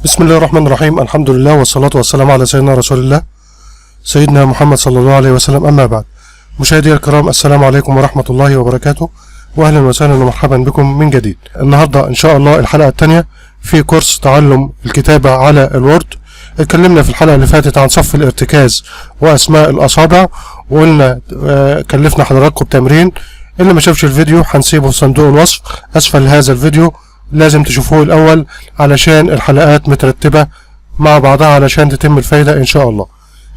بسم الله الرحمن الرحيم. الحمد لله والصلاة والسلام على سيدنا رسول الله سيدنا محمد صلى الله عليه وسلم. أما بعد، مشاهدي الكرام، السلام عليكم ورحمة الله وبركاته، وأهلا وسهلا ومرحبا بكم من جديد. النهاردة إن شاء الله الحلقة الثانية في كورس تعلم الكتابة على ال Word. اتكلمنا في الحلقة اللي فاتت عن صف الارتكاز وأسماء الأصابع، وقلنا كلفنا حضراتكم بتمرين. اللي ما شافش الفيديو هنسيبه في صندوق الوصف أسفل هذا الفيديو، لازم تشوفوه الأول علشان الحلقات مترتبة مع بعضها علشان تتم الفايدة إن شاء الله.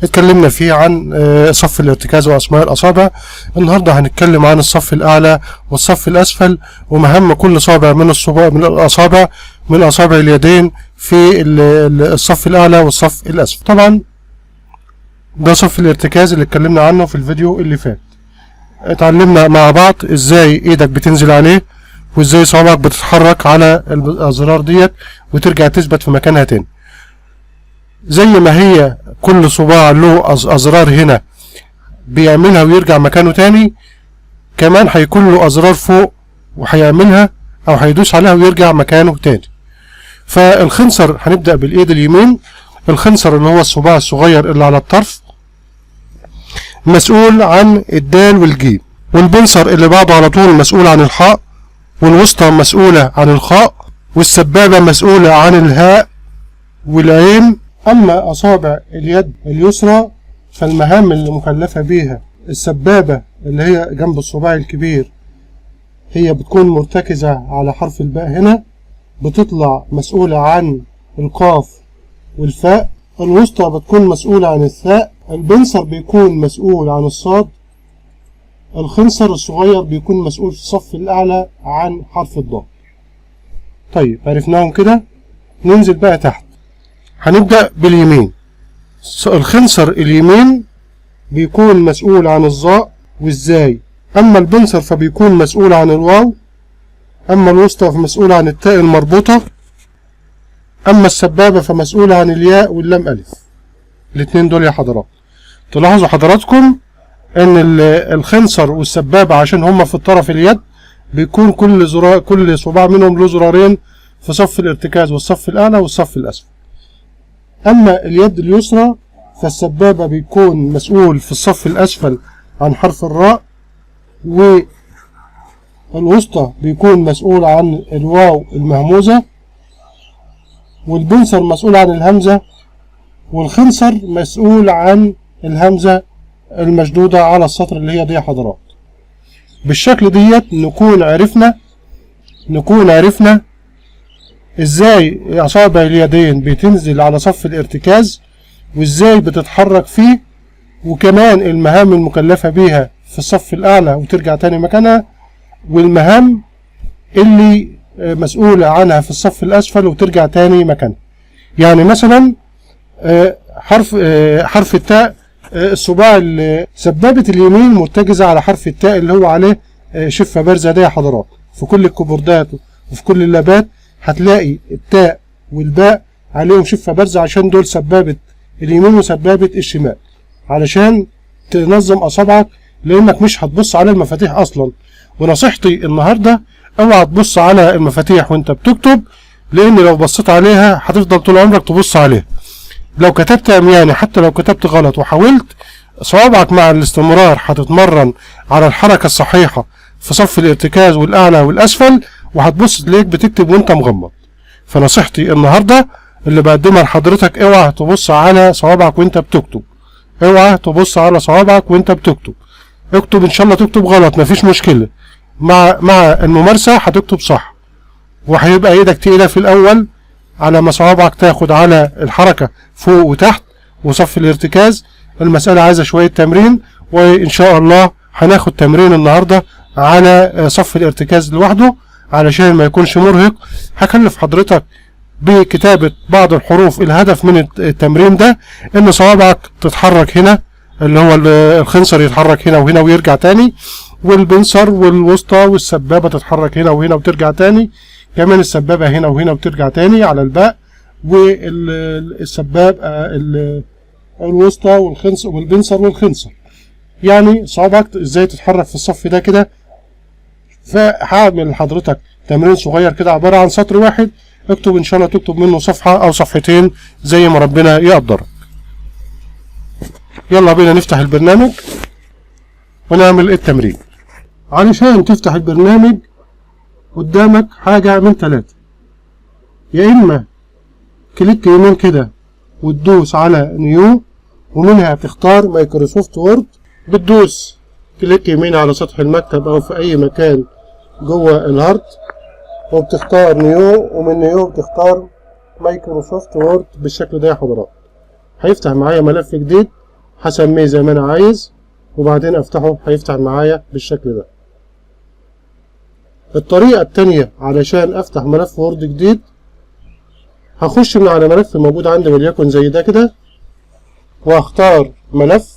اتكلمنا فيه عن صف الارتكاز وأسماء الأصابع. النهاردة هنتكلم عن الصف الأعلى والصف الأسفل ومهام كل صابع من الأصابع من أصابع اليدين في الصف الأعلى والصف الأسفل. طبعا ده صف الارتكاز اللي اتكلمنا عنه في الفيديو اللي فات. اتعلمنا مع بعض ازاي ايدك بتنزل عليه وازاي صوابعك بتتحرك على الازرار ديت وترجع تثبت في مكانها تاني. زي ما هي كل صباع له ازرار هنا بيعملها ويرجع مكانه تاني، كمان هيكون له ازرار فوق وهيعملها او هيدوس عليها ويرجع مكانه تاني. فالخنصر هنبدأ بالايد اليمين. الخنصر اللي هو الصباع الصغير اللي على الطرف مسؤول عن الدال والجيم، والبنصر اللي بعده على طول مسؤول عن الحاء، والوسطى مسؤولة عن الخاء، والسبابة مسؤولة عن الهاء والعين. أما أصابع اليد اليسرى فالمهام اللي مكلفة بيها السبابة اللي هي جنب الصباع الكبير، هي بتكون مرتكزة على حرف الباء هنا، بتطلع مسؤولة عن القاف والفاء. الوسطى بتكون مسؤولة عن الثاء، البنصر بيكون مسؤول عن الصاد، الخنصر الصغير بيكون مسؤول في الصف الأعلى عن حرف الضاد. طيب عرفناهم كده، ننزل بقى تحت. هنبدأ باليمين. الخنصر اليمين بيكون مسؤول عن الظاء والزاي، أما البنصر فبيكون مسؤول عن الواو، أما الوسطى فمسؤول عن التاء المربوطة، أما السبابة فمسؤولة عن الياء واللام ألف. الاتنين دول يا حضرات. تلاحظوا حضراتكم إن الخنصر والسبابة عشان هما في الطرف اليد بيكون كل صباع منهم له زرارين في صف الارتكاز والصف الأعلى والصف الأسفل. أما اليد اليسرى فالسبابة بيكون مسؤول في الصف الأسفل عن حرف الراء، والوسطى بيكون مسؤول عن الواو المهموزة، والبنصر مسؤول عن الهمزة، والخنصر مسؤول عن الهمزة المشدودة على السطر اللي هي دي حضرات. بالشكل ديت نكون عرفنا ازاي اصابع اليدين بتنزل على صف الارتكاز وازاي بتتحرك فيه، وكمان المهام المكلفة بيها في الصف الاعلى وترجع تاني مكانها، والمهام اللي مسؤولة عنها في الصف الاسفل وترجع تاني مكانها. يعني مثلا حرف التاء، الصباع سبابة اليمين مرتكزة على حرف التاء اللي هو عليه شفة بارزة ده يا حضرات. في كل الكيبوردات وفي كل اللابات هتلاقي التاء والباء عليهم شفة بارزة عشان دول سبابة اليمين وسبابة الشمال، علشان تنظم أصابعك لأنك مش هتبص على المفاتيح أصلا. ونصيحتي النهاردة اوعى تبص على المفاتيح وانت بتكتب، لأن لو بصيت عليها هتفضل طول عمرك تبص عليها. لو كتبت عمياني حتى لو كتبت غلط وحاولت، صوابعك مع الاستمرار هتتمرن على الحركة الصحيحة في صف الارتكاز والأعلى والأسفل، وهتبص تلاقيك بتكتب وانت مغمض. فنصيحتي النهاردة اللي بقدمها لحضرتك، اوعى تبص على صوابعك وانت بتكتب، اوعى تبص على صوابعك وانت بتكتب. اكتب ان شاء الله تكتب غلط مفيش مشكلة، مع الممارسة هتكتب صح، وهيبقى ايدك تقيلة في الأول على ما صوابعك تاخد على الحركة فوق وتحت وصف الارتكاز. المسألة عايزة شوية تمرين، وإن شاء الله هناخد تمرين النهاردة على صف الارتكاز لوحده علشان ما يكونش مرهق. هكلف حضرتك بكتابة بعض الحروف. الهدف من التمرين ده إن صوابعك تتحرك هنا، اللي هو الخنصر يتحرك هنا وهنا ويرجع تاني، والبنصر والوسطى والسبابة تتحرك هنا وهنا وترجع تاني، كمان السبابة هنا وهنا وترجع تاني على الباء، والسباب الوسطى والخنصر والبنصر والخنصر. يعني صوابعك ازاي تتحرك في الصف ده كده. فهعمل لحضرتك تمرين صغير كده عبارة عن سطر واحد، اكتب ان شاء الله تكتب منه صفحة او صفحتين زي ما ربنا يقدرك. يلا بينا نفتح البرنامج ونعمل التمرين. علشان تفتح البرنامج قدامك حاجة من ثلاثة، يا اما click يمين كده وتدوس على new ومنها تختار Microsoft Word، بتدوس click يمين على سطح المكتب او في اي مكان جوه ال hard وبتختار new، ومن new بتختار Microsoft Word بالشكل ده يا حضرات. هيفتح معايا ملف جديد هسميه زي ما انا عايز، وبعدين افتحه هيفتح معايا بالشكل ده. الطريقة التانية علشان افتح ملف Word جديد، هخش من على ملف موجود عندي وليكن زي ده كده، واختار ملف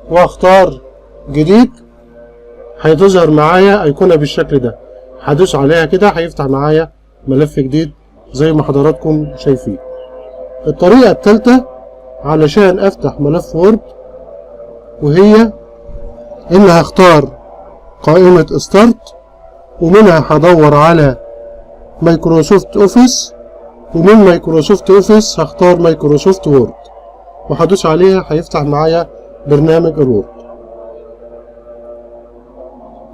واختار جديد، هتظهر معايا ايقونة بالشكل ده، هدوس عليها كده هيفتح معايا ملف جديد زي ما حضراتكم شايفين. الطريقة التالتة علشان افتح ملف Word، وهي ان هختار قائمة start ومنها هدور على Microsoft Office، ومن Microsoft Office هختار Microsoft Word وهدوس عليها هيفتح معايا برنامج ال Word.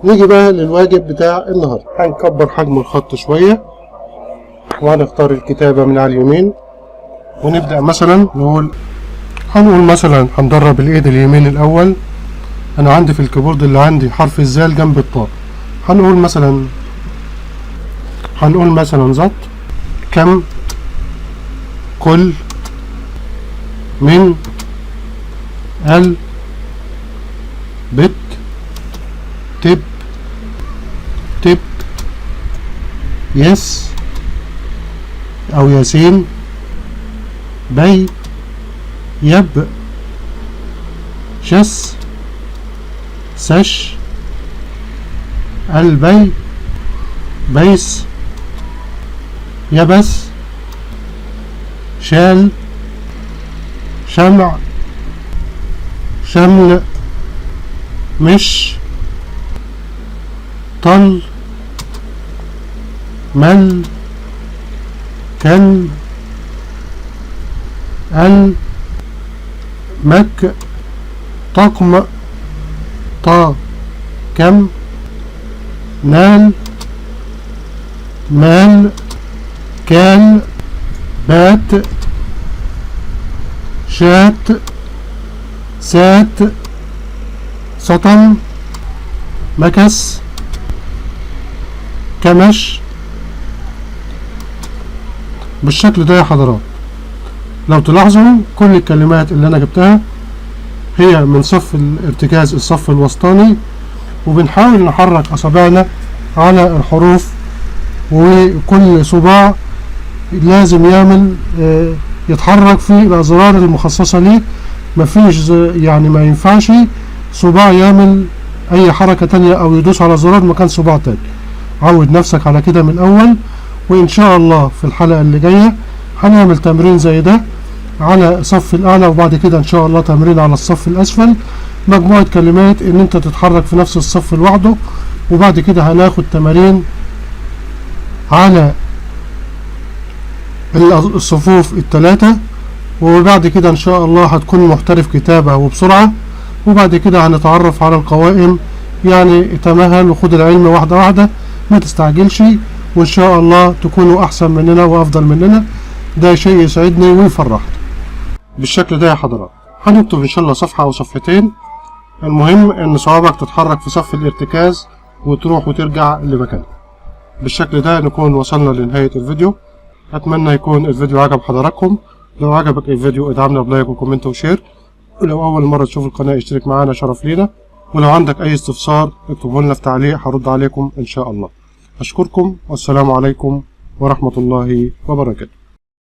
نيجي بقى للواجب بتاع النهارده. هنكبر حجم الخط شوية وهنختار الكتابة من على اليمين، ونبدأ مثلا نقول، هنقول مثلا هندرب الايد اليمين الاول. انا عندي في ال keyboard اللي عندي حرف الزال جنب الطاء، هنقول مثلا زط كم كل من ال بت تب تب يس او ياسين بي يب شس سش البي بيس يبس شال شمع شمل مش طل مل كل ال مك طقم طا كم نال مال كال بات شات سات سطم مكس كمش. بالشكل ده يا حضرات. لو تلاحظوا كل الكلمات اللي انا جبتها هي من صف الارتكاز الصف الوسطاني، وبنحاول نحرك اصابعنا على الحروف، وكل صباع لازم يعمل يتحرك في الازرار المخصصة ليه. مفيش يعني ما ينفعش صباع يعمل اي حركة تانية او يدوس على زرار مكان صباع تاني. عود نفسك على كده من الاول، وان شاء الله في الحلقة اللي جاية هنعمل تمرين زي ده على صف الاعلى، وبعد كده ان شاء الله تمرين على الصف الاسفل، مجموعة كلمات ان انت تتحرك في نفس الصف لوحده، وبعد كده هناخد تمارين على الصفوف الثلاثة، وبعد كده ان شاء الله هتكون محترف كتابة وبسرعة، وبعد كده هنتعرف على القوائم. يعني تمهل وخد العلم واحدة واحدة، ما تستعجلش، وان شاء الله تكونوا احسن مننا وافضل مننا. ده شيء يسعدني ويفرحني. بالشكل ده يا حضرات هنكتب ان شاء الله صفحة او صفحتين. المهم ان صوابعك تتحرك في صف الارتكاز وتروح وترجع لمكانك. بالشكل ده نكون وصلنا لنهاية الفيديو. اتمنى يكون الفيديو عجب حضراتكم. لو عجبك الفيديو ادعمنا ب like و comment و share، ولو اول مرة تشوف القناة اشترك معانا، شرف لينا. ولو عندك اي استفسار اكتبه لنا في تعليق، هرد عليكم ان شاء الله. اشكركم والسلام عليكم ورحمة الله وبركاته.